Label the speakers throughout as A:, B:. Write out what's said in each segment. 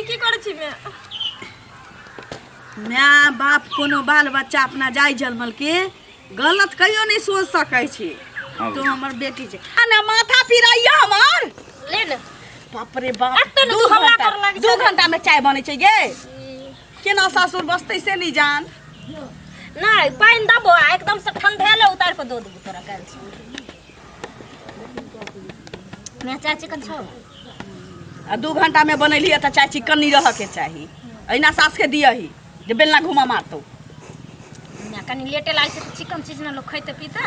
A: ई की करै छी मैं
B: माय बाप कोनो बाल बच्चा अपना जाय जनमल के गलत कहियो नहीं सोच सकै छी।
C: हाँ।
B: तू हमर बेटी छै आ ना माथा पिराइया हमर।
A: ले ने।
B: बाप रे बाप,
A: एते ने
B: दू
A: तू हल्ला
B: घंटा
A: कर लाग
B: 2
A: छलै।
B: घंटा में चाय बनै छै गे। केना सासुर बसतै से नहीं जान।
A: नहीं पानि दबो आ एकदम से ठंडेले उतार के दो देबो तोरा काल्हि से। मैं चाय चिकन छौ।
B: आ 2 घंटा में बनैलियै तऽ चाय चिकन नहीं रह के चाही। अहिना सास के दियही जे बेलना घुमा मारतौ।
A: ना कनी लेटे लागै छै तऽ चिकन चीज ने लोक खैतै पीतै।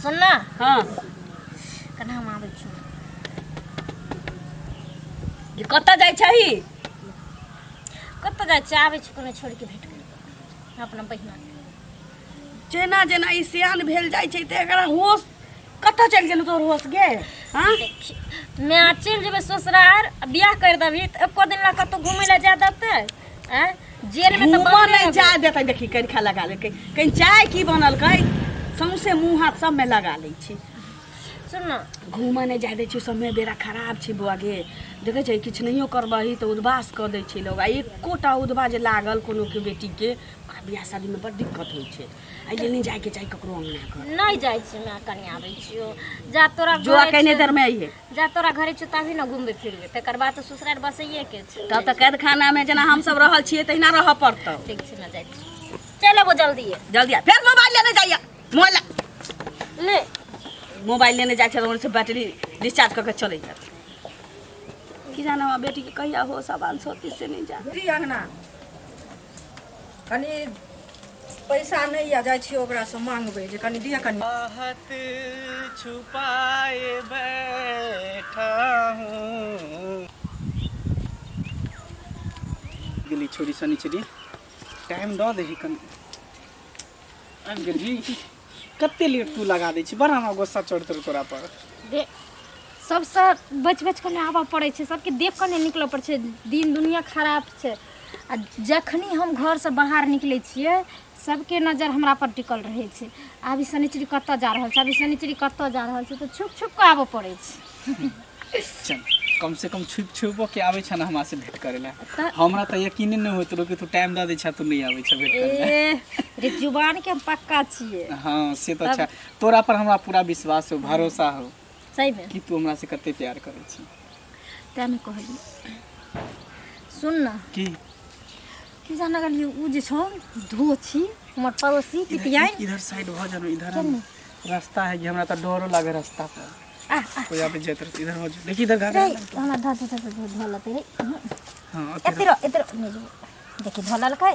A: सुन ना।
B: हाँ।
A: कना हम आबै छी।
B: जे कतऽ जाइ छही?
A: कतऽ जाइ छी, आबै छी कोनो छोड़ि के भेट करै अपना बहिना।
B: जेना जेना ई सियान भेल जाइ छै तऽ एकरा होश कतऽ चलि गेल तोहर होश गे? हाँ
A: मैं चलि जेबै ससुरार आ बियाह करि देबही तऽ एको दिन ला कतौ घुमै लए जाय देतै? आँय जेल में तऽ
B: घूमऽ
A: बन्दे
B: नहि
A: रहबै।
B: जाय देतै। देखी करिखा लगा लेलकै, कहीं चाय की बनलकै सौंसे मुँह हाथ सबमे लगा लै छै।
A: सुन ना,
B: घूमऽ नहि जाय दै छै, समय बेरा खराब छै बौआ गे। देखै छै किछु नहियो करबही तऽ उदबास कऽ दै छै लोग। आ एकोटा उदबा जे लागल कोनो के बेटीके, ओकरा बियाह शादीमे बड़ दिक्कत होइ छै। एहि लेल नहि जायके चाही ककरो अङ्गना घर।
A: नहि जाइ छी मैं, कनि आबै छियौ। जा तोरा
B: जो
A: घरे
B: कने
A: छियौ।
B: देरमे अइहे।
A: जा तोरा घरे छियौ तभी ने घुमबै फिरबै, तकर बाद तऽ ससुराल बसैये के छै।
B: तब तऽ कैदखानामे जेना हमसब रहल छियै तहिना रहऽ पड़तौ।
A: ठीक छै ने, जाइ छी, चलि अबो जल्दिए।
B: जल्दी आ। फेर मोबाइल लेने जाइया, मोबाइल
A: ले।
B: मोबाइल लेने जाइ छै से बैटरी डिस्चार्ज कऽ के चलै जात। की जाने हमरा बेटीके कहिया होश आवाज होती से नहीं जान।
D: दी अंगना कनी पैसा नहीं आ जाइ छी ओकरासँ मांगबै जे कनी दिअ कनी।
E: आहत छुपाए बैठा हूँ। गेली छोरी सनिचरी, टाइम दऽ दही कनि। आबि गेलही? कते लेट तू लगा दै छी, बड़ा हमरा गुस्सा चढ़तौ तोरा पर।
A: दे सबसँ बचि बचि कऽ नहि आबऽ पड़ै छै, सबके देख कऽ नहि निकलऽ पड़ै छै। दिन दुनिया खराब छै आ जखनी हम घरसँ बाहर निकलै छियै सबके नजर हमरा पर टिकल रहै छै। आब ई शनिचरी कतऽ जा रहल छै, आब ई शनिचरी कतऽ जा रहल छै, तऽ छुप छुप कऽ आबऽ पड़ै छै।
E: चल कम से कम छुप छुपो के आबै छ ने हमरा से भेंट करे ला।
A: तऽ
E: हमरा तऽ यकीने नहि होइत रहो कि तू टाइम दऽ दै छ, तू नहि आबै छ भेंट करे ला।
A: ए रे जुबान के हम पक्का छियै।
E: हाँ से तऽ अच्छा, तोरा पर हमरा पूरा विश्वास हो, भरोसा हो।
A: सही में
E: कि तू हमरा से कते प्यार करै छी।
A: तें ने कहलियै। सुन ना।
E: की?
A: की जाना गेलियै उ जे छौ धो छी हमर पड़ोसी पितियाइन।
E: इधर साइड भऽ जानो, इधर रास्ता है कि हमरा तऽ डरो लागे रास्ता पर।
A: आ आ
E: कोई आबे जाइत रहत, इधर हो जा। देखी इधर गाड़ी।
A: रे हमरा धो धो धो धो लतै रे।
E: हाँ
A: एते रह, एते रह, नहि जेबो। देखी धो ललकै।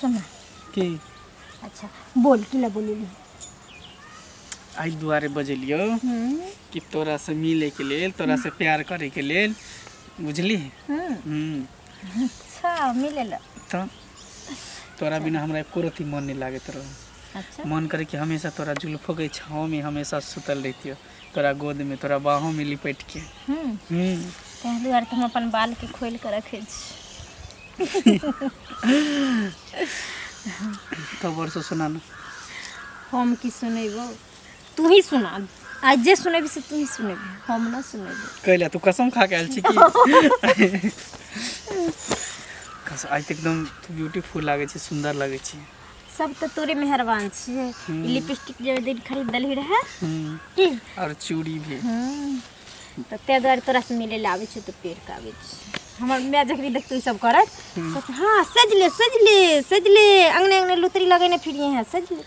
A: सुन ना।
E: की?
A: अच्छा बोल, की ला बोलली?
E: एहि दुआरे बजेलियौ कि तोरा से मिले के लेल, तोरा से प्यार करे के लेल, बुझली?
A: अच्छा मिले ला।
E: तऽ तोरा बिना हमरा एको रत्ती मन नहीं लागैत रहो।
A: अच्छा।
E: मन करे कि हमेशा तोरा जुल्फो के छाँव में हमेशा सुतल रहितियौ, तोरा गोद में, तोरा बाहों में लिपट के।
A: ताहि दुआरे तऽ हम अपन बाल के खोलि कऽ रखै छी।
E: तब और से सुना ना।
A: हम की सुनेबो, तू ही सुना। आज जे सुनेबी से तू ही सुनेबी, हम ना सुनेबो।
E: कैला तू कसम खा के आयल छी की? कसम आइ तऽ एकदम तू ब्यूटीफुल लागै छी, सुंदर लागै छी।
A: सब तऽ तोरे मेहरबान छियै। ई लिपस्टिक जे ओहि दिन खरीद देलही रहे की,
E: और चूड़ी भी।
A: तऽ ताहि दुआरे तोरा से मिले लए आबै छियै तऽ पेड़ के आबै छी। हमर माय जखनी देखतौ ई सब करैत कहतौ, हाँ सजले सजले सजले अंगने अंगने लुतरी लगेने फिरिए हैं सजले।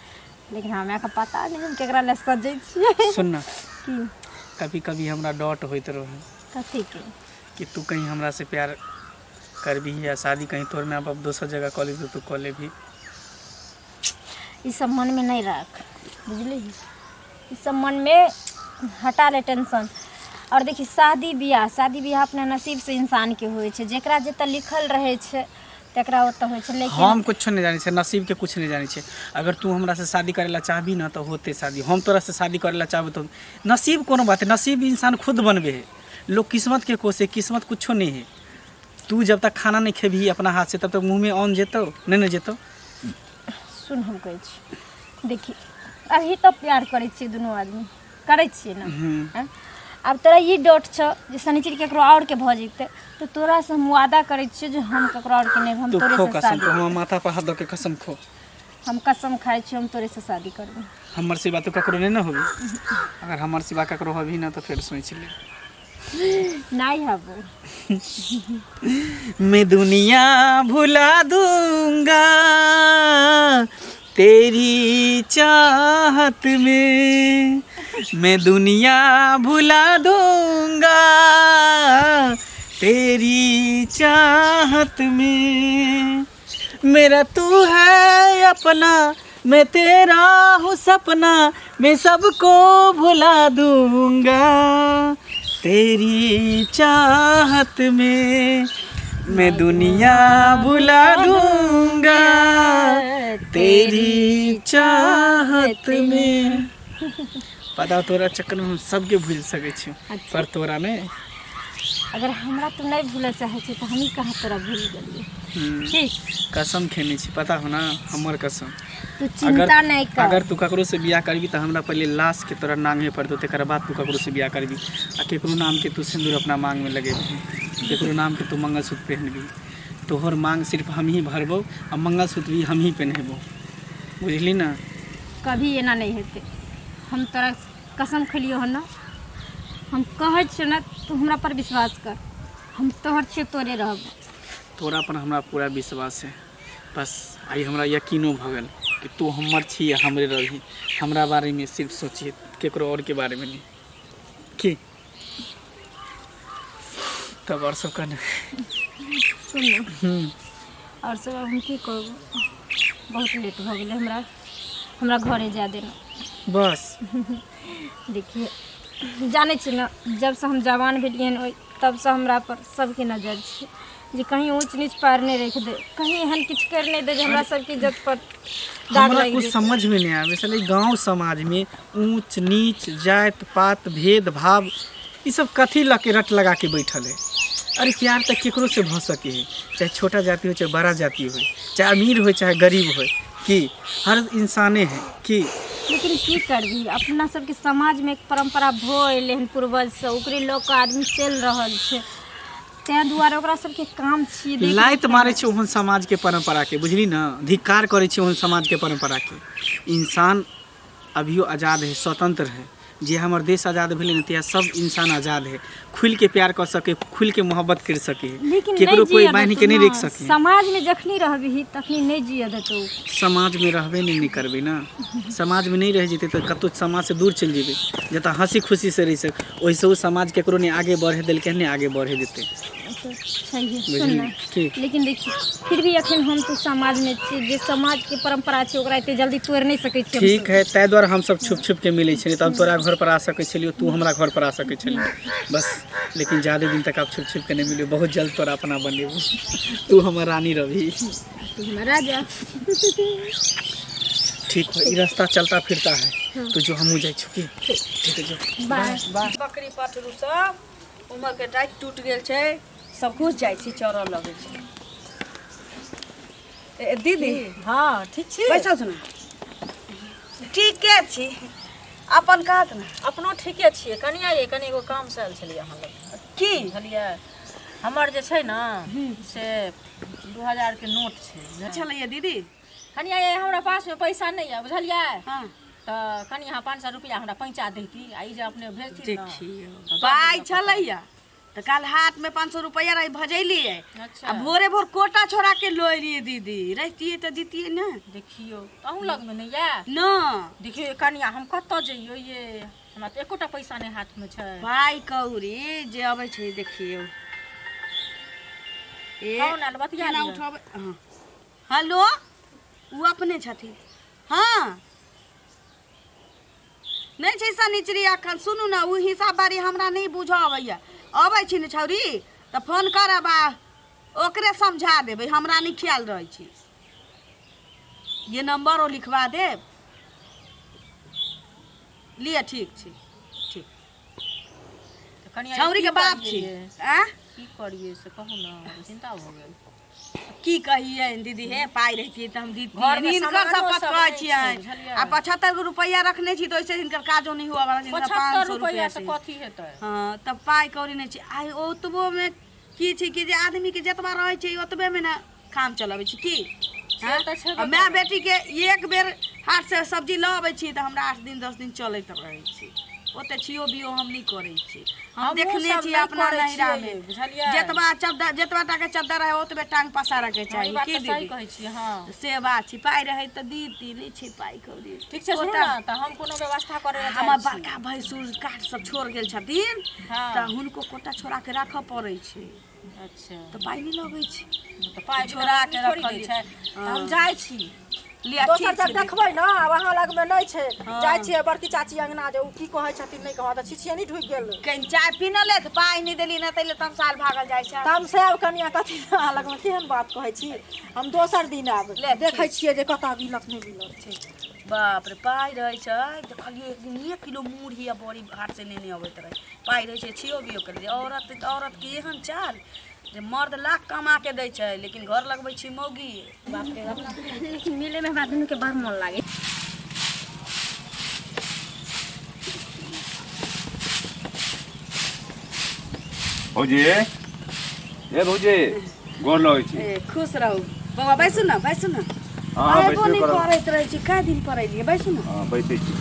A: लेकिन हमरा के पता नहीं हम केकरा ले सजै छियै।
E: सुन ना।
A: की?
E: कभी कभी हमरा डॉट होइत रहे।
A: कथी के?
E: कि तू कहीं हमरा से प्यार करबी या शादी कहीं तोर माय बाप दोसर जगह कऽ लेबी तऽ तू कऽ लेबही।
A: ई सब मन में नहीं राख, बुझली? ई सब मन में हटा ले टेंशन। और देखी शादी बियाह, शादी बियाह अपना नसीब से इंसान के होइ छै, जेकरा जतऽ लिखल रहै छै तकरा ओतऽ होइ छै। लेकिन
E: हम कुछो नहीं जानै छियै, नसीब के कुछ नहीं जानै छियै। अगर तू हमरा से शादी करै ला चाहबी ना तऽ होतै शादी, हम तोरा से शादी करै ला चाहबै तऽ नसीब कोनो बात है, नसीब इंसान खुद बनबे है। लोग किस्मत के कोसे, किस्मत कुछो नहीं है। तू जब तक खाना नहीं खेबही अपना हाथ से तब तक मुँह में अन्न जेतौ नहीं ने जेतौ।
A: सुन हम कहै छी, देखी अभी तऽ प्यार करै छियै दुनू आदमी, करै छियै ने? आँय? आब तोरा ई डोट छौ जे शनिचर केकरो आओर के भऽ जेतै तऽ तोरासँ हम वादा करै छियौ जे हम ककरो आओर के नहि हम
E: तू
A: तोरे
E: खो
A: से
E: कसम
A: शादी
E: तू हमर माथा पर हाथ दऽ के कसम खो।
A: हम कसम खाइ छियौ, हम तोरे से शादी करबै।
E: हमर सिवा तू ककरो नहीं ना होबी, अगर हमर सिवा ककरो होबी ना तो फिर सोच ले
A: नहीं हबो।
E: मैं दुनिया भुला दूंगा तेरी चाहत में, मैं दुनिया भुला दूंगा तेरी चाहत में, मेरा तू है अपना मैं तेरा हूँ सपना, मैं सबको भुला दूंगा तेरी चाहत में, मैं दुनिया भुला दूंगा तेरी चाहत में। पता तोरा चक्कर में हम सबके भूल सकै छी पर तोरा नहीं।
A: अगर हमरा तू नहीं भूलऽ चाहै छी तऽ हमही कहाँ तोरा भूल गेलियै। ठीक
E: कसम खेने छी, पता हो ना हमर कसम।
A: तू चिंता नहीं कर।
E: अगर तू ककरो से बियाह करबी तऽ हमरा पहले लाश के तोरा नांगे पड़तौ, तकर बाद तू ककरो से बियाह करबी। आ केकरो नाम के तू सिंदूर अपना मांग में लगेबी, केकरो नाम के तू मंगलसूत्र पहनबी, तोहर मांग सिर्फ हम ही भरबो आ मंगलसूत्र भी हम ही पहनेबो, बुझली ना?
A: कभी एना नहीं हेतै, हम तोरा कसम खेलियौ हन ना, हम कहै छियौ ना तू हमरा पर विश्वास कर, हम तोहर छियौ तोरे रहबो।
E: तोरा पर हमरा पूरा विश्वास है, बस आइ हमरा यकीनो भऽ गेल कि तू हमर छी आ हमरे रही, हमरा बारेमे सिर्फ सोचिए केकरो और के बारेमे नहीं। की तब और सब कहने
A: सुन ना और सब हम की कहब, बहुत लेट भऽ गेलै, हमरा हमरा घरे जाय देना
E: बस।
A: देखिए जानै छी ना, जबसँ हम जवान भेलियै हन ओहि तबसँ हमरा पर सबके नजर छै जे कहीं ऊँच नीच पार नहि राखि दे, कहीं एहन किछु करि नहि दे जे हमरा सबके इज्जत पर दाग
E: हमरा
A: लागि
E: कुछ
A: जेतै।
E: समझ में नहीं आवे साले, गांव समाज में ऊंच नीच जात पात भेदभाव ई सब कथी लके रट लगा के बैठल है। अरे प्यार तो केकरो से भऽ सके है, चाहे छोटा जाति हो चाहे बड़ा जाति हो, चाहे अमीर हो चाहे गरीब हो, कि हर इंसाने है कि।
A: लेकिन की करबी, अपना सबके समाजमे एक परम्परा भऽ एलै हन पूर्वजसँ, ओकरे लऽ कऽ आदमी चलि रहल छै, ताहि दुआरे ओकरा सबके काम छियै देख।
E: लाइत मारै छै ओहन समाज के परम्परा के, बुझली ना? धिक्कार करै छै ओहन समाज के परम्परा के। इंसान अभियो आजाद है, स्वतंत्र है। जे हमर देश आजाद भेलै ने तहिया सब इंसान आजाद है, खुलि के प्यार कऽ सके, खुलि के मोहब्बत कर सके,
A: लेकिन
E: केकरो
A: नहि
E: कोई
A: जियऽ
E: बान्हि
A: देतौ
E: के नहीं
A: ना।
E: रख सके।
A: समाजमे जखनी रहबही तखनी नहि जियऽ देतौ।
E: समाज में रहबे नहीं, नहीं करबै ना, समाज में नहीं रह जेतै तऽ कतहु समाज से दूर चलि जेबै, जतऽ हंसी खुशी से रहि सक, ओहिसँ ओ समाज केकरो नहि आगे बढ़े देलकै, नहि आगे बढ़े देतै।
A: छैहे सुन
E: बुझली
A: ना।
E: की?
A: लेकिन देखिए फिर भी अखन हम तो समाजमे छी, जे समाजके परम्परा छै ओकरा एते जल्दी तोड़ि नहि सकै छियै
E: ठीक
A: हमसब।
E: है, ताहि दुआरे हमसब छुप छुप के मिलै छलियै, तब तोरा घर पर आ सकै छलियौ, तू हमरा घर पर आ सकै छलियै बस। लेकिन ज्यादा दिन तक आब छुप छुप के नहीं मिलियौ, बहुत जल्द तोरा अपना बनेबू, तू हमर रानी रहबी,
A: तू हमर राजा।
E: ठीक हो, ई रास्ता चलता फिरता है तो जो हमहूँ जाइ छी। की ठीक है, जो
A: बाय।
D: बकरी पठरू सब उमर के टाइट टूट गेल छै, सब कुछ जाइ छी चरऽ लगै छै। ए, दीदी
C: हाँ ठीक छी?
D: बैसल छी ने? ठीके छी, अपन कहत ने?
C: अपनो ठीके छियै। कनिया ये कनि एगो काम से आयल छलियै अहाँ लग।
D: की
C: बुझलियै, हमर जे छै ने से 2000 के नोट छै।
B: छलैया दीदी?
C: कनिया ये हमरा पासमे पैसा नहि यऽ, बुझलियै?
B: हाँ।
C: तऽ कनि अहाँ 500 रुपया हमरा पैंचा दैती आ ई जे अपने भेजती ने।
B: देखियौ पाइ छलैया तऽ काल्हि हाथमे 500 रुपैआ रही भजैलियै।
C: अच्छा।
B: आ भोरे भोर कोटा छोड़ा के लऽ एलियै दीदी, रहितियै तऽ दितियै ने।
C: देखियौ अहूँ लगमे नहि यऽ?
B: न।
C: देखियौ कनिया हम कतऽ जइयौ ये, हमरा तऽ एकोटा पैसा नहि हाथमे छै।
B: पाइ कौड़ी जे अबै छै देखियौ। ए
C: कौन आयल? बतिया
B: केना
C: लिअ।
B: उठेबै? हँ हेलो, ओ अपने छथिन? हँ नहि छै शनिचरी एखन। सुनू ने, ओ हिसाब बारी हमरा नहि बुझऽ अबैया, अबै छी ने छौरी तऽ फोन करब आ ओकरे समझा देबै, हमरा नहि ख्याल रहै छै। ये नंबर ओ लिखवा देब, लिअ। ठीक छै, ठीक।
C: तऽ कनिया
B: छौरी
C: की
B: के बाप
C: करियै
B: छी
C: ये?
B: आँ
C: की करियै से कहू ने, चिन्ता भऽ गेल।
B: की कहियै दीदी हे, पाइ रहितियै तऽ हम
C: घरमे
B: दितियै। हिनकर
C: सामानो
B: शपथ
C: सब
B: कहै
C: नहि छै,
B: छियनि।
C: बुझलियै?
B: आ 75 गो रुपैआ रखने छी तऽ ओहिसँ हिनकर काजो नहि हुअ बला छै। हिनकर
C: 75
B: 500
C: रुपैआ
B: रुपैआ
C: से
B: छै।
C: कथी हेतै?
B: हँ, तऽ पाइ कौड़ी नहि छै। आइ ओतबोमे की छै कि जे आदमीके जतबा रहै छै ओतबेमे ने काम चलबै छै की।
C: से तऽ छेबे
B: आ माय
C: करै।
B: बेटीके एक बेर हाटसँ सब्जी लऽ अबै छी तऽ हमरा 8 दिन 10 दिन चलैत रहै छै। ओते छियो बियो हम नहि करै छी। हम
C: हमहूँ
B: देखने
C: सब
B: छी
C: नहि
B: अपना
C: करै
B: नैहरामे
C: छियै, बुझलियै?
B: जतबा चद्दर, जतबा टाके चद्दर रहै ओतबे टांग पसारऽके
C: हँ, ई
B: चाही।
C: बात
B: की
C: तऽ सही
B: दीदी?
C: कहै छियै। हँ,
B: से बात छै। पाइ रहै तऽ दीदी, नहि छै पाइ कौड़ी।
C: ठीक छै, सुनू
B: ओतऽ
C: ने, तऽ हम कोनो व्यवस्था करै लए
B: हमर
C: जाइ छी।
B: बड़का भैंसुर काठ सब छोड़ गेल छथिन।
C: हँ।
B: तऽ हुनको कोटा छोड़ा के राखऽ पड़ै छै।
C: अच्छा।
B: तऽ पाइ नहि लगै छै।
C: तऽ पाइ बिना
B: छोड़ा के
C: आदमी थोड़ी दै
B: रखलियै।
C: छै। तऽ हम जाइ छी।
B: लिअ,
F: दोसर
B: ठीक
F: जग
B: छै।
F: देखबै ने, आब अहाँ लगमे नहि छै। जाइ छियै बड़की चाची अंगना, जे ओ की कहै छथिन नहि कहऽ, तऽ छिछियनी ढुकि गेल।
B: कनि चाय पी ने ले, तऽ पाइ नहि देली ने ताहि लए तमसाल भागल जाइ छै।
F: तम से आब कनिया, कथी अहाँ लगमे केहन बात कहै छी? हम दोसर दिन आब।
B: ले,
F: देखै छियै जे कतऽ मिलत नहि मिलत छै।
B: बाप रे, पाइ रहै छै। देखलियै एक दिन 1 किलो मुरही आ बड़ी हाट से नेने अबैत रहै। पाइ रहै छै, छियो बियो करै छै। औरत औरतके एहन चाल जे मर्द लाख कमा के दै छै, लेकिन घर लगबै छी मौगी।
A: बाप रे बाप, लेकिन मिलैमे हमरा दुनूके बड़ मोन लागै।
G: भौजी, ए भौजी, गोर लगै छी।
B: ए, खुश रहू बौआ, बैसू ने, बैसू ने।
G: हँ हँ,
B: अयबो
G: बैसबे
B: नहि
G: करब।
B: करैत रहै छी, कए दिन पर एलियै? बैसू ने।
G: हँ, बैसै छी।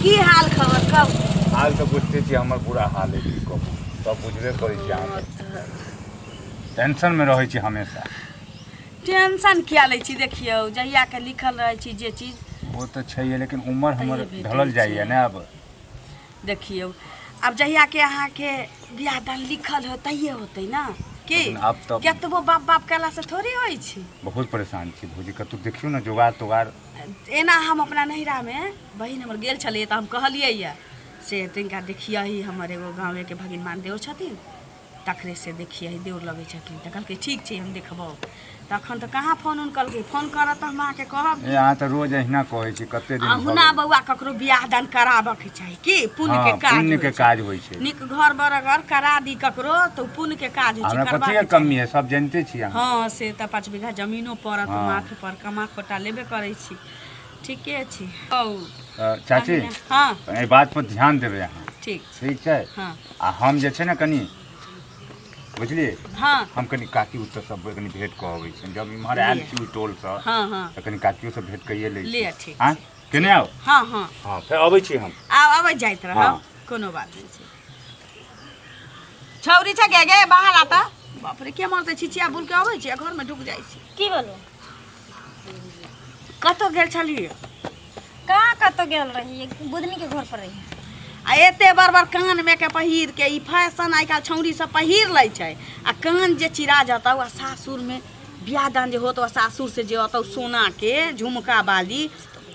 B: की हाल खबर कहू?
G: हाल तऽ बुझते छी, हमर बुरा हाल है, की कहू, सब बुझबे करै छी अहाँ। टेंशनमे रहै छी हमेशा।
B: टेंशन किया लै छी? देखियौ, जहियाके लिखल रहै छी जे चीज
G: ओ तऽ छैहे, लेकिन उमर हमर
B: तहिये भेटै
G: ढलल जाइए
B: छै।
G: ने आब।
B: देखियौ, आब जहियाके अहाँके बियाह दान लिखल हो तहिये होतै ने की।
G: लेकिन आब तऽ
B: कतबो बाप बाप कयलासँ थोड़े होइ छै।
G: बहुत परेशान छी भौजी, कतहु देखियौ ने जोगाड़ तोगाड़।
B: एना हम अपना नैहरामे बहिन हमर गेल छलियै तऽ हम कहलियै यऽ से तिनका देखियही, हमर एगो गाँवेके भगिनमान देउर छथिन, तकरे से देखियही, देउर लगै छथिन। तऽ कहलकै ठीक छै, हम देखबौ। तखन तऽ कहाँ फोन उन कलकै। फोन करत तऽ हम अहाँके कहब।
G: ए, अहाँ तऽ रोज अहिना कहै छी, कते दिन भऽ
B: अहुना
G: गेल।
B: बौआ, ककरो बियाह दान कराबऽके चाही कि पुण्यके
G: हँ,
B: काज
G: पुण्यके
B: होइ छै।
G: काज होइ छै।
B: नीक घर बर अगर करा दी ककरो तऽ उ पुण्यके काज होइ छै।
G: हमरा
B: करबाके
G: कथीके
B: चाही।
G: कमी है, सब जानिते छी अहाँ।
B: हँ, से तऽ 5 बीघा जमीनो पड़त।
G: हँ।
B: माथ पर कमा खोटा लेबे करै छी, ठीके छी। औ
G: चाची।
B: हँ।
G: एहि बात पर ध्यान देबै अहाँ।
B: ठीक।
G: ठीक छै?
B: हँ।
G: आ हम जे छै ने कनि, बुझलियै?
B: हँ।
G: हम कनि काकी ओतऽ सब कनि भेंट कऽ अबै छी। जब इम्हर आयल छी ओहि टोलसँ
B: हँ हँ
G: तऽ कनि काकियो से भेंट कइए लै छी।
B: लिअ, ठीक।
G: आँय, केने आउ।
B: हँ हँ।
G: हँ, फेर अबै छी हम।
B: आब अबैत जाइत रहब।
G: हँ।
B: कोनो बात नहि छै। छौरी छै गे, गे बाहर आता। बाप रे, के मरतै, छिछिया बुल के अबै छै आ घरमे ढुक जाइ छै।
A: की बोलू?
B: कतऽ गेल छलियै?
A: कहाँ कतऽ गेल रही, बुधनी के घर पर रही।
B: आ एते बड़ बड़ कानमे के पहिर के, ई फैशन आइ काल्हि छौरी सब पहिर लै छै आ कान जे चिरा जतौ आ सासुरमे बियाह दान जे होतौ आ सासुर से जे अतौ सोनाके झुमका बाली,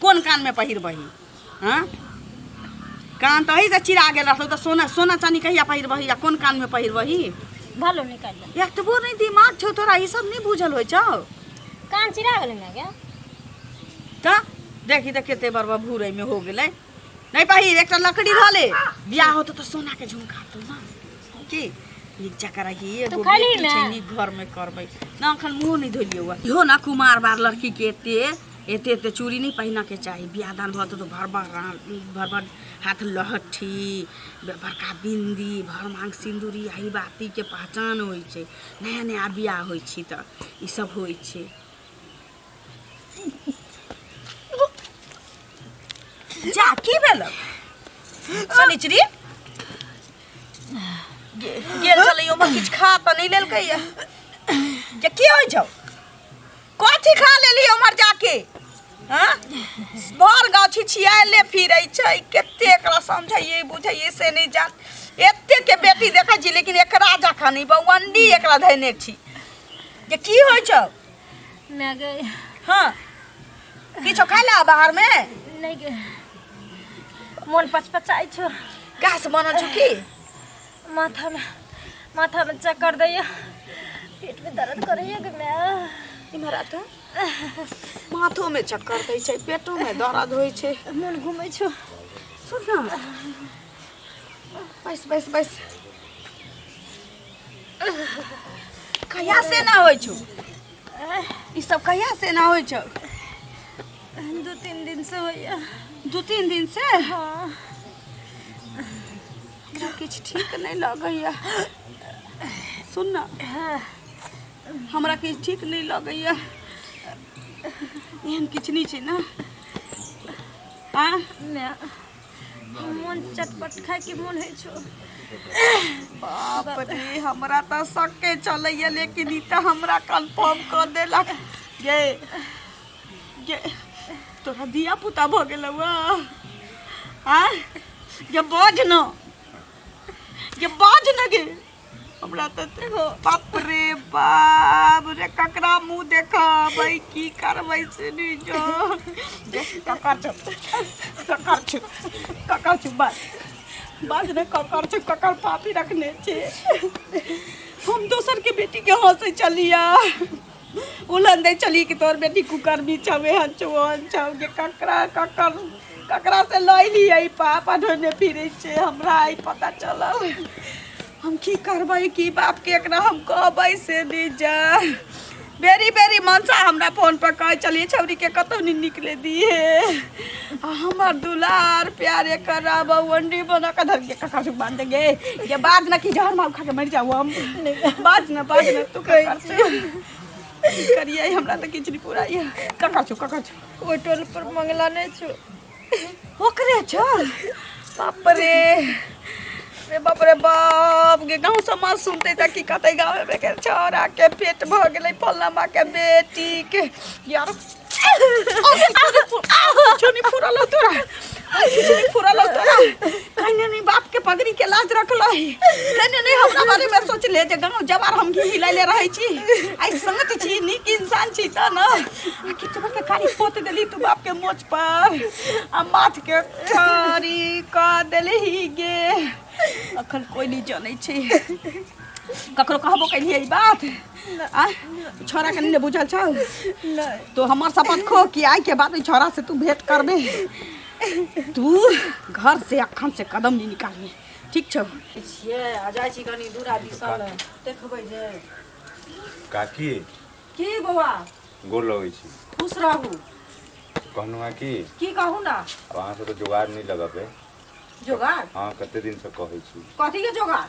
B: कोन कानमे पहिरबही? हँ, कान तऽ एही से चिरा गेल रहतौ तऽ सोना सोना चानी कहिया पहिरबही आ कोन कानमे पहिरबही?
A: भलो निकालि दे।
B: एतबो नहि दिमाग छौ तोरा? ई सब नहि बुझल होइ छौ?
A: कान चिरा गेलै माय गे?
B: तऽ देखी तऽ कते बड़ बड़ भूरैमे हो गेलै। नहि पहिर, एकटा लकड़ी धऽ ले। बियाह होतौ तऽ सोनाके झुमका अतौ ने की नीक जकाँ रही। एगो
A: तू खैली
B: बेटी छै।
A: ने?
B: नीक घरमे करबै ने। एखन मुँहो नहि धोलियौ। इहो ने कुमार बार लड़कीके एते एते एते चूड़ी नहि पहिनऽके चाही। बियाह दान भऽ जेतौ तऽ भर भर भर भर हाथ लहठी, बड़का बिन्दी, भर मांग सिन्दूरी आ ई बातीके पहचान होइ छै। नया नया बियाह होइ छै तऽ ई सब होइ छै। जा, की भेल शनिचरी? गेल छलै ओमे किछु खा तऽ नहि लेलकै या जे की होइ छौ? कथी खा लेली उम्हर जाके? हाँ, भर गाँव छिछियाले फिरै छै। कते एकरा समझैयै बुझैयै से नहि जान। एते के बेटी देखै छी, लेकिन एकरा जखन ई बौअंडी एकरा धैने छी जे की होइ छौ?
A: माय गे।
B: हाँ, किछो खाइ ला बाहरमे?
A: नहि गे, मोन पचपचाइ छौ।
B: घास बनल छौ की?
A: माथामे माथामे चक्कर दैया, पेटमे दर्द करैया गे माय।
B: इम्हर आ तऽ माथोमे चक्कर दै छै, पेटोमे दर्द होइ छै।
A: मोन घुमै छौ।
B: सुन न, बैस बैस बैस।
D: कहिया से ना होइ छौ ई सब कहिया से ना होइ छौ?
A: 2-3 दिन से होइया।
D: 2-3 दिन से?
A: हाँ।
D: हमरा किछु ठीक नहि लगैया। सुन ना, हमरा किछु ठीक नहि लगैया। एहन किछु नहि छै ने? आ
A: माय, मोन चटपट खायके मोन होइ छौ।
D: बाप रे, हमरा तऽ शक्के चलैया, लेकिन ई तऽ हमरा कन्फर्म कऽ देलक। गे गे, तोरा धिया पुता भऽ गेलौ? आ गे बाज न, गे बाज न गे। हमरा तऽ बाप रे बाप रे, ककरा मुँह देखबै, की करबै से नहि जो। ककर छौ, ककर छौ, ककर छौ? बाज बाज ने, ककर छौ, ककर पापी रखने छै? हम दोसर के बेटी के हंसै छलिया, उलहन दै छलियै कि तोहर बेटी कुकर्मी छौ, एहन छौ, ओहन छौ। गे ककरा ककर ककरा से लैलियै पाप ढोने फिरै छै? हमरा आइ पता चलल। हम की करबै, की बापके एकरा हम कहबै से नहि जा। बेरी बेरी मनसा हमरा फोन पर कहै छलियै छौरीके कतहु नहि निकले दिहे, आ हमर दुलार प्यार एकर बौअंडी बना कऽ धर के कका से बांध गे। ये बाज न कि जहर मार खा के मर जाऊ हम। बाज न, बाज न तू, ककर छौ? की करियै, हमरा तऽ किछु नहि पूरा। ककर छौ, ककर छौ?
A: ओहि टोल पर मंगला नहि छौ?
D: ओकरे छौ? बाप रे रे बाप रे बाप। गे गाँव समाज सुनते तऽ की कहतै? गाँव में के छौड़ा के पेट भऽ गेलै फल्लामा के बेटी के। यार, किछु नहि फुरल हौ तोरा, किछु नहि फुरल हौ तोरा। कहिने नहि बाप के पगड़ी के लाज रखलही, कहिने नहि हमरा बारे में सोचले जे गाँव जवार हम घी हिलैले रहै छी। आइ सच छी, नीक इंसान छी तऽ न। आ किछु के कारी पोत देली तू बाप के मोछ पर आ माथ के कारी कऽ देलही। गे अखन कोइ नहि जनै छै। ककरो कहबो कैलियै ई बात? आ छोरा के नहि बुझल छौ? तो हमर शपथ खो कि आइ के बाद ओहि छोरा से तू भेंट करबे। तू घर से अखन से कदम नहीं निकालबे, ठीक छौ?
F: छियै आ जाइ छी कनि दूरा दिसन देखबै जे।
G: काकी।
F: की बौआ?
G: गोर लगै छी।
F: खुश रहू।
G: कहलहुँ हँ कि
F: की कहू ना?
G: आब अहाँ से तऽ जोगाड़ नहि लगबै।
F: जोगाड़?
G: हँ, कते दिनसँ कहै छी।
F: कथी के जोगाड़?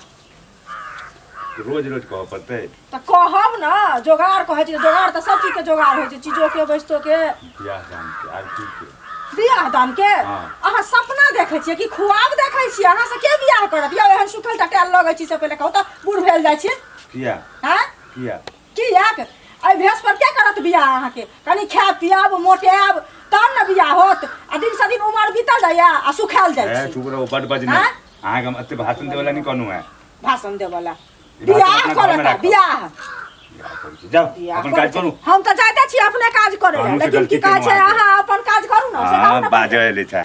G: रोज रोज कहऽ पड़तै?
F: तऽ कहब ने। जोगाड़ कहै छी, जोगाड़ तऽ सब चीज के जोगाड़ होइ छै, चीजो के, वस्तुओ के।
G: बियाह दान के आर की के।
F: बियाह दान के?
G: हाँ।
F: अहाँ सपना देखै छियै कि खुआब देखै छियै? अहाँ से के बियाह करत यौ? एहन सुखल टटायल लगै छी से पहिले कहू तऽ, बूढ़ भेल जाइ छी।
G: किया?
F: हँ?
G: किया?
F: कियाक एहि भेष पर के करत बियाह अहाँके? कनि खायब पियाब, मोटायब, तहन ने बियाह होत। आ दिन से दिन उमर बीतल जाइया आ सुखायल जाइ
G: ए
F: छी।
G: चुप रहू, बड बजने।
F: हाँ?
G: अहाँके हम एते भाषण देवला नहि कहलहुँ हेँ।
F: भाषण देवला।
G: ई भाषण
F: बियाह
G: अपना घरमे
F: करत
G: राखब।
F: बियाह।
G: बियाह करै छी। जाउ
F: बियाह
G: अपन
F: करै
G: काज
F: छै।
G: करू।
F: हम तऽ जाइते छी अपने काज करे
G: हमहूँ से
F: लेकिन
G: गलती
F: की कहै छै
G: केलहुँ अहाँके।
F: अहाँ अपन काज करू ने, से कहू
G: हाँ
F: ने।
G: बाजऽ एलै छै।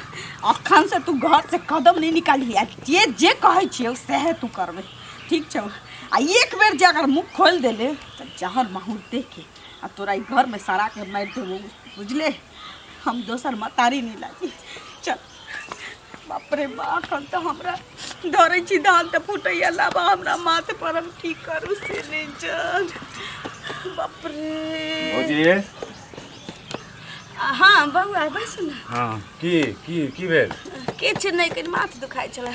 D: अखन से तू घर से कदम नहीं निकालही आ जे जे कहै छियौ सएह तू करबै, ठीक छौ? आ एक बेर जे अगर मुँह खोलि देले तऽ जहर माहुर दे के आ तोरा ई घरमे सड़ा के मारि देबो, बुझले? हम दोसर मतारी नहीं लागी। चल। बाप रे बाप, अखन तऽ हमरा धरै छी धान तऽ फूटैया लाबा हमरा माथ पर। हम की करू से नहि जान। बाप रे।
G: भौजी।
D: हाँ बौआ, बैसू ने।
G: हाँ, की की की भेल?
D: किछु नहि, कनि माथ दुखाइ छलै।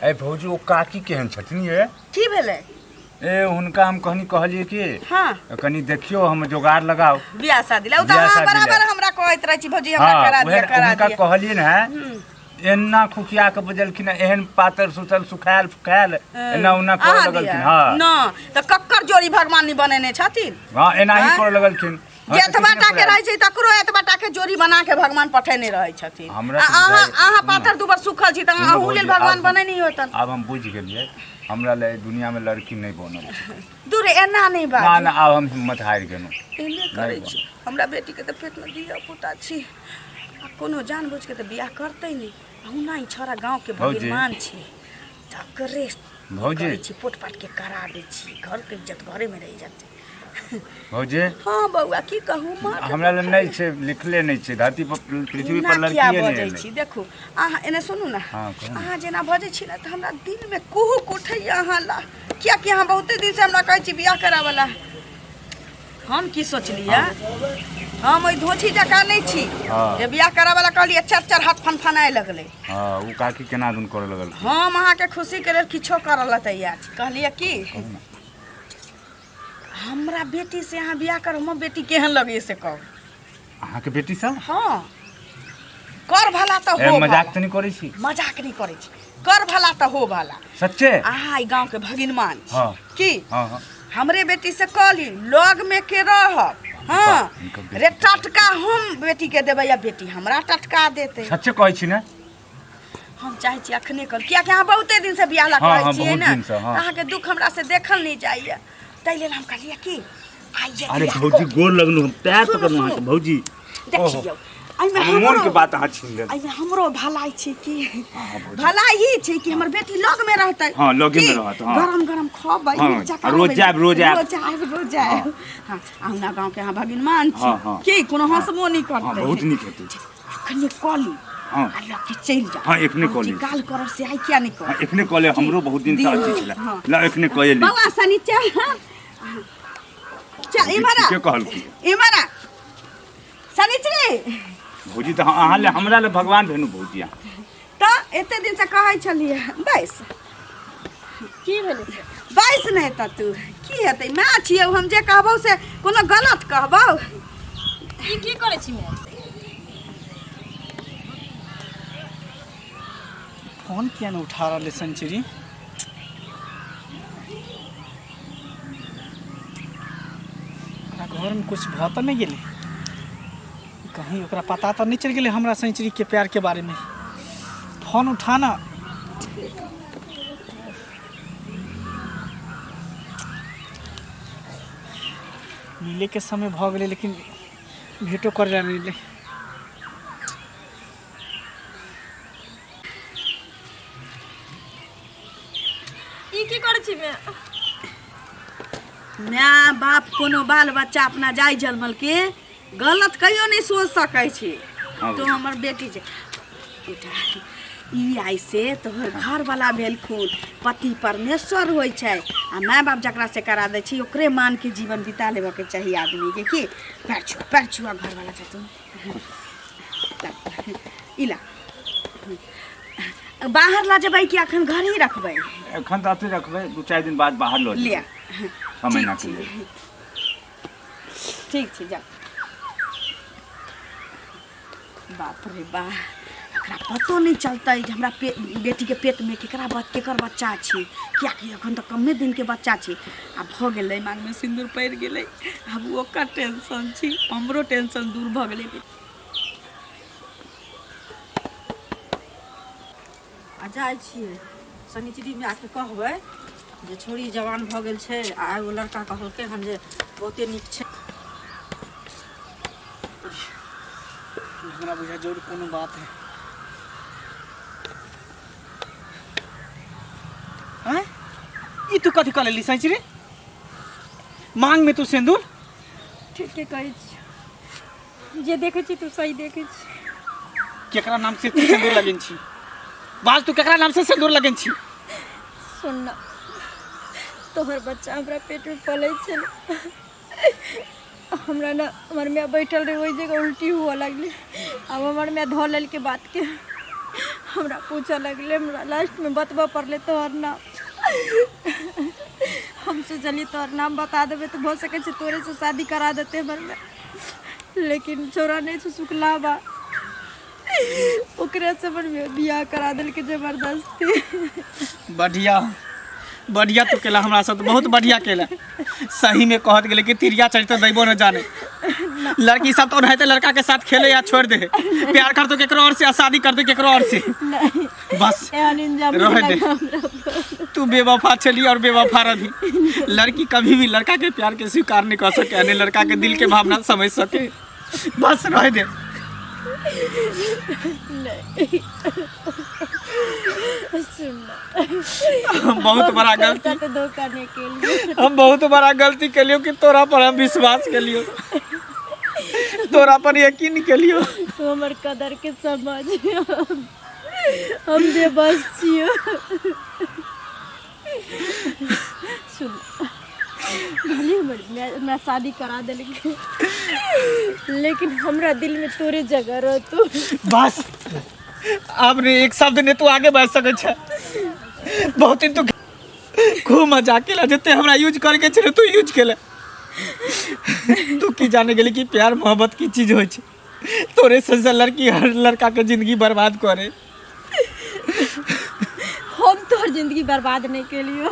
G: ए भौजी, ओ काकी केहन छथिन ये?
D: की भेलै?
G: ए हुनका हम कहनी कहलिए कि कनि देखियो, हम जोगाड़ लगाओ।
D: बियाह शादी ला ओ तऽ
G: बियाह
D: अहाँ
G: शादी ला।
D: बराबर हमरा कहैत रहै छी, भौजी हमरा करा
G: उहे
D: दिअ, करा
G: हुनका
D: दिअ।
G: कहलिए ने, एना खुखिया के बजलखिन, एहन पातर सुतल सुखायल फुखायल एना ओना करऽ
D: अहाँ
G: लगलखिन।
D: दिया?
G: हाँ।
D: न तऽ कक्कर जोड़ी भगवान नहीं बनेने छथिन?
G: हाँ, एनाही
D: आँय?
G: करऽ लगलखिन। हाँ,
D: जे
G: तऽ
D: एतबा
G: किछु नहि
D: टा के
G: फुरायल।
D: रहै छै तकरो एतबा टा के जोड़ी बना के भगवान पठेने रहै छथिन।
G: हमरा
D: आ
G: तऽ
D: अहाँ
G: बुझाइ-
D: अहाँ
G: सुनू।
D: पाथर दुबर सुखल छी तऽ
G: सुनू
D: अहूँ लेल
G: भौजी,
D: भगवान
G: आब
D: बनेने होतन।
G: आब हम बुझि गेलियै, हमरा लए एहि दुनिया में लड़की नहि बनल छै।
D: दूर एना नहीं
G: ना
D: बाजू।
G: ना, आब हम हिम्मत हारि गेलहुँ।
D: एने करै
G: नहि।
D: छी। हमरा बेटीके तऽ पेटमे धिया पुता छी आ कोनो जानबूझ के तऽ बियाह करतै नहि। अहुना ई छौड़ा गाँवके
G: भौजी।
D: भगिनमान छै, तकरे
G: भौजी।
D: करै छी, पोट पाट के करा दै छी, घरके इज्जत घरेमे रहि जेतै।
G: भौजी।
D: हाँ बौआ, की कहू, माथ
G: हमरा लए नहि छै, लिखले नहि छै धरती पर, पृथ्वी पर
D: एना किया
G: लड़किए नहि
D: बजै
G: एलै।
D: छी? देखू, अहाँ एने सुनू ने।
G: हाँ, कहू ने।
D: अहाँ जेना बजै छी ने तऽ हमरा दिलमे कुहक उठैया अहाँ ला। कियाकि अहाँ बहुते दिनसँ हमरा कहै छी बियाह कराबऽ लए। हम की सोचलियै, हम ओहि धोछी जकाँ नहि छी जे बियाह कराबऽ लए कहलियै चारि चारि हाथ फनफनाए लगलै।
G: हँ, ओ काकी केना दुन करऽ लगल।
D: हम अहाँके खुशीके लेल किछो करऽ लए तैयार छी। कहलियै की हमरा बेटी से अहाँ बियाह करू, हमर बेटी केहन लगैए से कहू।
G: अहाँके बेटी से?
D: हँ, कर भला तऽ हो।
G: मजाक तऽ नहि करै छी?
D: मजाक नहि करै छी, कर भला तऽ हो भला।
G: सच्चे?
D: अहाँ ई गाँवके भगिनमान छी।
G: हँ।
D: की?
G: हँ हँ।
D: हमरे बेटी से कहली लग में के रहब। हँ रे, टटका हम बेटी के देबै या बेटी हमरा टटका देतै।
G: सच्चे कहै छी ने?
D: हम चाहै छी अखने कर, कियाकि अहाँ बहुते दिन से बियाह ला
G: हँ,
D: कहै
G: हँ,
D: छियै
G: बहुत
D: ने,
G: दिन से, हँ।
D: अहाँके दुख हमरा से देखल नहि जाइए, ताहि लेल हम कहलियै कि आइए
G: अरे
D: बियाह
G: भौजी
D: कऽ।
G: गोर लगलू हम, पैर
D: सुनू,
G: पकड़लू
D: सुनू।
G: अहाँके भौजी।
D: देखियौ, एहिमे
G: हमर मोन
D: हमरो
G: के बात अहाँ छीन लेल।
D: एहिमे हमरो भलाई छै कि
G: हँ, भौजी।
D: भलाई ही छै कि हमर बेटी लग में रहतै।
G: हँ, लगे में
D: की?
G: रहत, हँ।
D: गरम गरम खबै,
G: हँ,
D: मिर्चा
G: आ रोज
D: खाबै।
G: जायब, रोज आयब।
D: रोज आयब, रोज आयब। हँ, अहुना गाँव के अहाँ भगिनमान छी।
G: हँ, हँ।
D: की कोनो हंसबो नहि
G: हँ,
D: करतै।
G: बहुत नीक हेतै।
D: अखने कऽ ली
G: हँ।
D: आ लऽ के चलि जाउ।
G: हँ, एखने कऽ ली।
D: काल करब से आइ किया नहि
G: हँ,
D: करब?
G: एखने कऽ ले, हमरो बहुत दिन से अथी छलै।
D: हँ।
G: ल एखने कऽ ली।
D: बौआ सनीचर, चल इम्हर आ।
G: ठीके कहलखिन।
D: इम्हर आ सनीचरी।
G: भौजी तऽ अहाँ ले हमरा ले भगवान भेनु भौजी अहाँ।
D: तऽ एते दिन से कहै छलियै बैस।
A: की भेलै से?
D: बैस नहि तऽ तू की हेतै, माय छियौ हम, जे कहबौ से कोनो गलत कहबौ?
A: ई की करै छी माय?
E: फोन किया नहि उठा रहल है सेंचुरी? ओकरा घरमे कुछ भऽ तऽ नहि गेलै कहीं? ओकरा पता तऽ नहि चलि गेलै हमरा सेंचुरीके प्यारके बारेमे? फोन उठा ना। मिलैके समय भऽ गेलै लेकिन भेटो करै लए नहि एलै।
A: ई की करै छी माय?
D: माय बाप कोनो बाल बच्चा अपना जाय जनमल के गलत कहियो नहि सोच सकै छै।
G: हँ।
D: तो हमर बेटी छै बेटा, ई आइ से तोहर घरवाला भेलखुन। पति परमेश्वर होइ छै आ माय बाप जकरा से करा दै छै ओकरे मान के जीवन बिता लेबऽके चाही आदमीके। की पैर छुआ, पैर छुआ, घरवाला छथुन। ई ला, बाहर लऽ जेबै कि एखन घर ही रखबै?
G: एखन तऽ अथी रखबै, 2-4 दिन बाद बाहर लऽ
D: लिअ।
G: जेबै 6 महीना के लेल।
D: ठीक छै, जा। बाप रे बा, एकरा पतो नहि चलतै जे हमरा पे बेटीके पेटमे केकरा केकर बच्चा छै, किएकि एखन तऽ कमे दिनके बच्चा छै। आ भऽ गेलै, माँगमे सिन्दूर पड़ि गेलै, आब ओकर टेंशन छी, हमरो टेंशन दूर भऽ गेलै।
C: आ जाइ छियै शनिचरी मायके कहबै जे छोरी जवान भऽ गेल छै आ एगो लड़का कहलकै हन जे बहुते नीक छै।
E: हमरा बुझा जरूर कोनो बात है। आँय, ई तू कथी कऽ लेली सैचरी? मांग में तू सिंदूर?
A: ठीके कहै छी, जे देखै छी तू सही देखै छी।
E: केकरा नाम से तू सिंदूर लगेन छी? बाज, तू केकरा नाम से सिंदूर लगेन छी?
A: सुन न, तोहर बच्चा हमरा पेटमे पलै छलै, हमरा ने हमर माय बैठल रहे ओहि जगह उल्टी हुअ लगलै। आब हमर माय धऽ लेलकै बातके, हमरा पूछऽ लगलै, हमरा लास्टमे बतबऽ पड़लै तोहर नाम। हम सोचलियै तोहर नाम बता देबै तऽ भऽ सकै छै तोरेसँ शादी करा देतै हमर माय, लेकिन छौड़ा नहि छै सुखला बा, ओकरे से हमर माय बियाह करा देलकै जबरदस्ती।
E: बढ़िया, बढ़िया तू केला हमरा साथ, बहुत बढ़िया केला। सही में कहत गेले कि तिरिया चरित्र दैबो न जाने। लड़की सब तो ओनाहिते लड़का के साथ खेले या छोड़ दे, प्यार कर दो केकरो और से आ शादी कर दे केकरो और से।
A: नहीं,
E: बस
A: एहन इंजाम
E: रह
A: नहीं
E: दे।
A: हमरा।
E: तू बेवफा छली और बेवफा रही। लड़की कभी भी लड़का के प्यार के स्वीकार नहीं कर सके, यानी लड़का के दिल के भावना समझ सके। बस रह दे।
A: नहीं, सुन ना,
E: हम बहुत बड़ा गलती
A: साथ धोखा नहीं के लिए
E: हम बहुत बड़ा गलती केलियो कि तोरा पर हम विश्वास केलियो, तोरा पर यकीन केलियो।
A: तू हमर कदर के समझ, हम बेबस छियो। सुन, भले हमर माय हमरा शादी करा देलकै, लेकिन हमरा दिल में तोरे जगह रहतो।
E: बस आब ने एक शब्द ने तू आगे बढ़ सकै छै। बहुत दिन तू खूब मजा केला, जते हमरा यूज करके छलै तू यूज केले। तू की जाने गेली कि प्यार मोहब्बत की चीज होइ छै। तोरे से लड़की हर लड़का के जिंदगी बर्बाद करे।
A: हम तोहर जिंदगी बर्बाद नहीं केलियो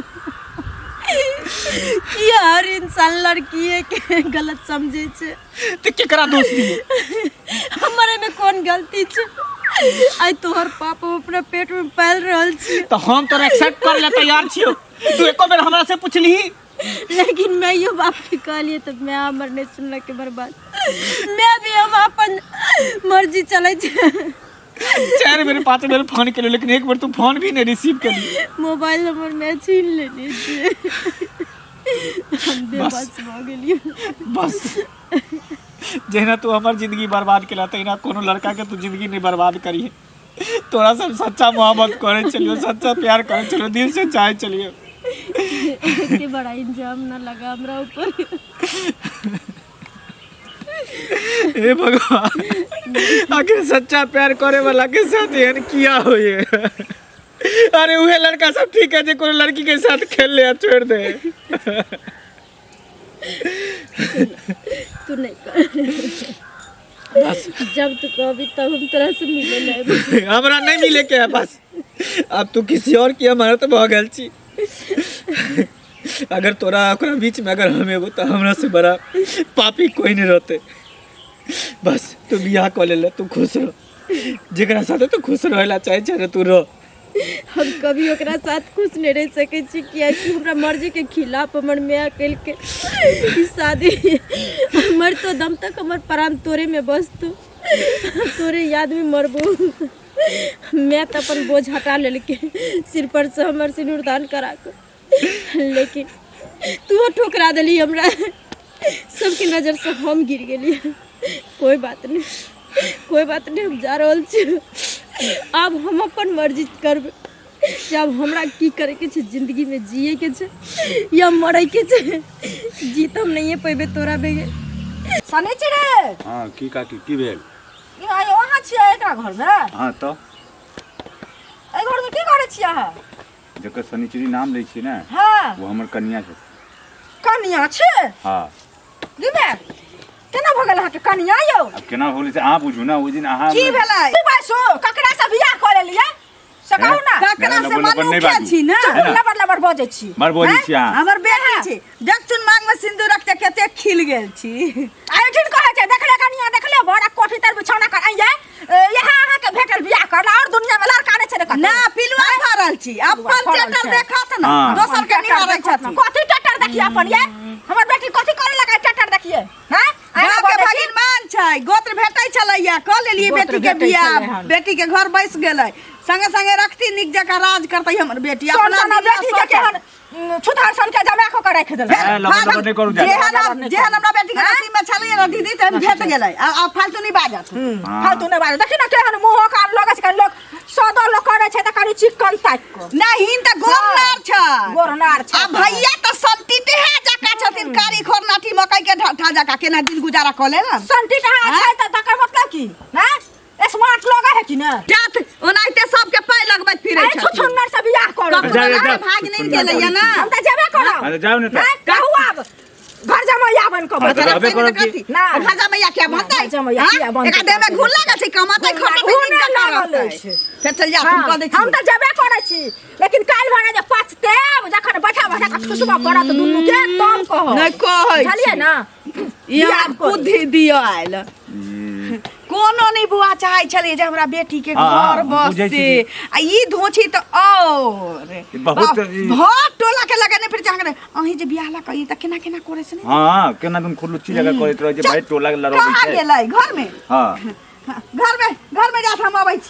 A: कि हर इंसान लड़की के गलत समझे छै।
E: तो केकरा दोष दिए?
A: हमर में कौन गलती छै? आइ तोहर पाप हम अपना पेट में पाल रहल छी।
E: तो हम तोरा एक्सेप्ट कर ले तैयार छियो, तू एको बेर हमरा से पुछलिही?
A: लेकिन मैं यो बाप के कहलिए तब मैं हमर नहीं सुनलक के बर्बाद। मैं भी हम अपन मर्जी चलै छै।
E: 4 बेर 5 बेर फोन केलियो, लेकिन एक बेर तू फोन भी नहीं रिसीव केली।
A: मोबाइल नंबर मैं छीन लेने छियै। हम बेबस भऽ गेलियै।
E: बस जहिना तू हमर जिंदगी बर्बाद केला तहिना कोनो लड़का के तू जिंदगी नहीं बर्बाद करिहे। तोरा सब सच्चा मोहब्बत करे चलियो, सच्चा प्यार करे चलियो, दिल से चाहे चलियो।
A: के बड़ा इंजाम ना लगा हमरा ऊपर।
E: हे भगवान, आखिर सच्चा प्यार करे वाला के साथ एहन किया होए? अरे उहे लड़का सब ठीक है जे कोनो लड़की के साथ खेल ले आ छोड़ दे।
A: तू नहीं कर
E: बस,
A: जब तू कहबी तब हम तोरा से मिले नहीं।
E: हमरा नहीं मिले के है बस, अब तू किसी और की हमारा तो भऽ गेल छी। अगर तोरा ओकरा बीच में अगर हम एगो तो हमरा से बड़ा पापी कोई नहीं रहते। बस तू बियाह कऽ ले, तू खुश रह, जेकरा साथे तू खुश रहेला चाहे छै तू रह।
A: हम कभी ओकरा साथ खुश नहीं रह सकै छी, कियाकि हमरा मर्जी के खिलाफ हमर माय केलकै ई शादी। मर तो दम तक हमर प्राण तोरे में बसतो, तोरे याद में मरबो। मैं तो अपन बोझ हटा लेलकै सिर पर से हमर सिनुरदान करा के, लेकिन तू ठोकरा देली हमरा, सबके नजर से हम गिर गेलियै। कोई बात नहीं, कोई बात नहीं, हम जा रहल छी। आब हम अपन मर्जी करबै, जब हमरा की करे के छै जिंदगी में, जिए के छै या मरे के छै, जी तो हम नहीं पेबे तोरा बेगे।
F: सनेची रे।
G: हाँ की काकी की भेल?
F: ई आइ अहाँ छियै एकरा घर में?
G: हाँ तो
F: एहि घर में की करै छियै अहाँ?
G: जकर शनिचरी नाम लै छियै ने,
F: हाँ
G: वो हमर कनिया छै।
F: कनिया छै?
G: हाँ।
F: गे केना भऽ गेल अहाँके कनिया यौ?
G: अब केना होलै से अहाँ बुझू ना, ओहि दिन अहाँ
D: की भेलै?
F: तू बासु ककरा से बियाह कऽ लेलियै से कहू ना।
D: ककरा से
G: लबर लबर नहि
D: मनुखे
G: बाजू।
D: छी ना?
G: है ना?
F: लबर लबर बजै छी।
G: बड़ बजै छी अहाँ।
D: हमर बेटी छी, देखथुन मांग में सिंदूर रखते कते खिल गेल छी।
F: एहिठिन कहै छै देखले कनिया देखले बड़ा कोठी तर बिछौना कर आइये, यहाँ अहाँके भेटल बियाह करला और दुनिया में लड़का नहि छै ने कतौ।
D: ना पिलुआ फरल छी, अपन
F: फरल
D: टेटर
F: छै।
D: देखत ना,
G: हाँ।
D: दोसर के निहारै छथिन।
F: कथी टेटर देखिए अपन ये? हमर बेटी कथी करे लगा टेटर देखिए? हाँ?
D: गाँव के भगिनमान छै, गोत्र भेटै छलैया, कऽ लेलियै
F: गोत्र
D: बेटी के
F: भेटै
D: बियाह,
F: छलै हन।
D: बेटी के घर बसि गेलै, संगे संगे रखती नीक जकाँ राज करतै हमर बेटी।
F: सोन
D: अपना
F: सोना
D: दिला
F: बेटी के
D: सोचल।
F: केहन छुतहर सन के जमा कऽ के राखि देलकै।
G: ए, लबर लबर नहि करू जादा।
D: जेहन जेहन हमरा बेटी के नसीब में छलैया ना दीदी, तेहन भेट गेलै। आ फालतू नहि बाजत।
G: हाँ।
F: फालतू नहि बाजत। देखी ना केहन मुँह कान लगै छै, कनि लोक सदो लोक करै छै तऽ कनि चिक्कन ताकि कऽ।
D: नहीं तऽ गोरनार छै।
F: गोरनार छै।
D: आ भैया तऽ संटीटेहा जकाँ छथिन, कारी खोरनाठी मकई के ढट्ठा जकाँ केना दिन गुजारा कऽ लेलन।
F: संटीटेहा छै तऽ तकर मतलब की? हैं? स्मार्ट लोग है कि ना?
D: जात ओनाहिते सबके पाइ लगबैत फिरै
F: अरे
D: छथिन।
F: छुछुन्नर से बियाह करब।
D: ककरो
G: जा, जा,
D: लग
G: जा।
D: भाग नहि गेलैया ना।
F: हम तऽ जेबे करब।
G: अरे जाउ ने तऽ।
F: हैं? कहू आब घर जमैया बन कऽ
G: हाँ, तऽ
F: बैठल।
G: रहबे करब की?
F: ना।
D: घर जमैया किया बनतै?
F: घर जमैया
D: हाँ?
F: किया बनतै?
D: एकरा देह में घुन लागल छै, कमातै,
F: घुन
D: खटतै,
F: लागल
D: नीक जकाँ
F: रहतै।
D: रहतै। फेर चलि जा, हम कऽ दै छी।
F: हम तऽ जेबे करै छी, लेकिन काल्हि भने जे पछतेब, जखन बैठा बैठा कऽ ठुसबऽ पड़त दुनू के, तब कहब।
D: नहि कहै छी।
F: बुझलियै ना?
D: ई हमरा बुद्धि दिअ आयल। कोनो नहि बुआ चाहै छलै जे हमरा बेटी के
G: हाँ,
D: घर
G: हाँ, बुझै
D: बसते,
G: छी।
D: आ ई धोछी तऽ और
G: बहुत ई-
D: भर टोला के लगेने फिर चाहने अहीं जे बियाह ला कही तऽ केना केना करे से नहीं।
G: हाँ केना तुम खुरलुच्ची जगह करैत रहै छै भाई, टोला के लड़बै
D: कहाँ
G: छै।
D: गेलै घर में?
G: हाँ।
D: घर में, घर में जात हम अबै छी।